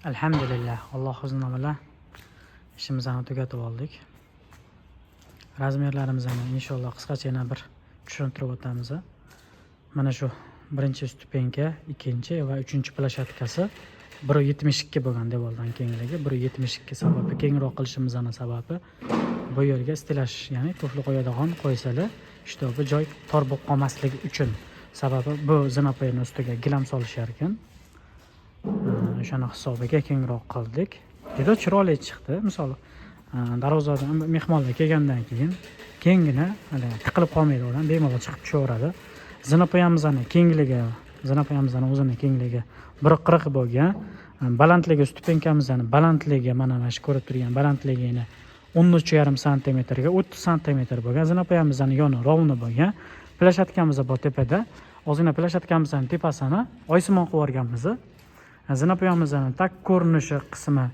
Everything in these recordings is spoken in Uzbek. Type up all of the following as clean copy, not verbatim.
Alhamdulillah, Alloh izni bilan ishimizni tugatib oldik. Razmerlarimizni inshaalloh qisqacha yana bir tushuntirib o'tamiz. Mana shu birinchi stupenka, ikkinchi va uchinchi plashatkasi 1.72 bo'lgan devordan kengligi 1.72. Sababi kengroq qilishimizning sababi bu yerga stelaj, ya'ni tufli qo'yadigan qo'ysalar, чтобы joy tor bo'lib qolmasligi uchun. Sababi bu zinapoyani ustiga gilam solishar ekan. O'shani hisobiga kengroq qildik. Juda chiroyli chiqdi. Misol, darvozadan mehmonlar kelgandan keyin kengina tiqilib qolmaydi odam, bemalol chiqib tushaveradi. Zinapoyamizni kengligi, zinapoyamizni o'zini kengligi 1.40 bo'lgan. Balandligi stupenkamizni balandligi mana shu ko'rib turgan balandligini 13,5 santimetrga 30 santimetr bo'lgan. Zinapoyamizni yoni rovni bo'lgan. Plashatkamiz bor tepada. Ozgina plashatkamizni tepasini oysimon qilib yuborganmiz. Zinapoyamizni tak ko'rinishi qismi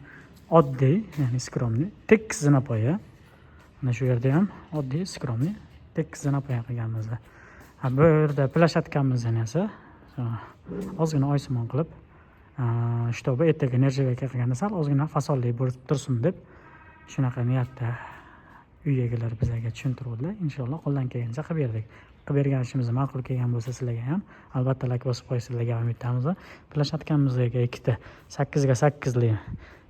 oddiy, ya'ni skromniy, tekis zinapoya. Mana shu yerda ham oddiy skromniy tekis zinapoya qilganmiz. Bu yerda plashatkamizni esa ozgina oysimon qilib, чтобы ertaga nержавейка qilganda sal ozgina fasonli bo'lib tursin deb shunaqa niyatda uy egalari bizga tushuntiruvdilar. Inshaalloh qo'ldan kelgancha qilib berdik. Qilib bergan ishimiz ma'qul kelgan bo'lsa sizlarga ham albatta like bosib qo'yasizlar degan umiddamiz. Plashatkamizga ikkita 8ga 8li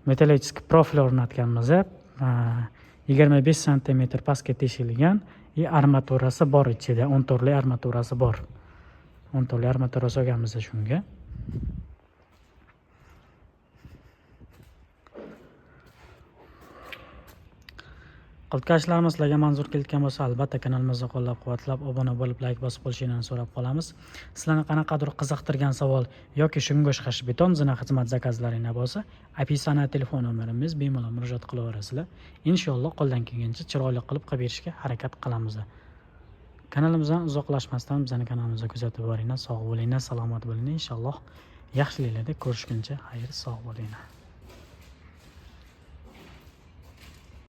metallический profil o'rnatganmiz. 25 santimetr pastga teshilgan и armaturasi bor ichida, 10 torli armaturasi bor. 10 torli armatura solganmiz shunga. Qilgan ishlarimiz sizlarga manzur kelgan bo'lsa, albatta kanalimizni qo'llab-quvvatlab, obuna bo'lib, like bosib qo'yishingizni so'rab qolamiz. Sizlarni qanaqadir qiziqtirgan savol yoki shunga o'xshash beton zina xizmat zakazlaringlar bo'lsa, описание telefon nomerimiz bemalol murojaat qilaverasizlar. Inshaalloh qo'ldan kelgancha chiroyli qilib qilib berishga harakat qilamiz. Kanalimizdan uzoqlashmasdan bizning kanalimizni kuzatib boringlar, sog' bo'linglar, salomat bo'linglar. Inshaalloh yaxshiliklarda ko'rishguncha xayr, sog' bo'linglar.